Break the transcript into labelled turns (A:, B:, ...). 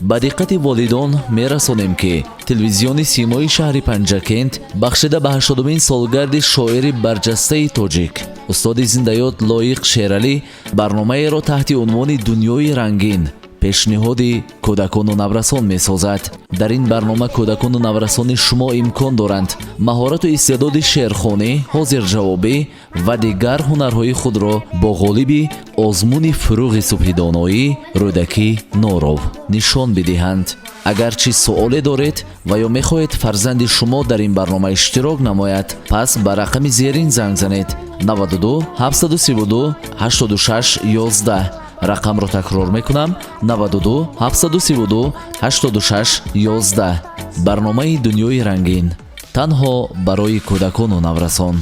A: Ба диққати волидон мерасонем, ки телевизиони Симои шаҳри Панҷакент бахшида ба 80-умин солгарди шоири барҷастаи тоҷик, устоди зиндаёд Лоиқ Шералӣ барномаеро таҳти унвони «Дунёи рангин» пешниҳоди кӯдакону наврасон месозад. Дар ин барнома кӯдакону наврасони шумо имкон доранд маҳорату истеъдоди шеърхонӣ, ҳозирҷавобӣ ва дигар ҳунарҳои худро бо ғолиби озмуни «Фурӯғи субҳи доноӣ» Рӯдакӣ Норов нишон бидиҳанд. Агар чӣ суоле доред ва ё мехоҳед фарзанди шумо дар ин барнома иштирок намояд, пас ба рақами зерин занг занед: 92 732 86 11. Рақамро такрор мекунам: 92 732 86 11. Барномаи «Дунёи рангин» танҳо барои кӯдакону наврасон.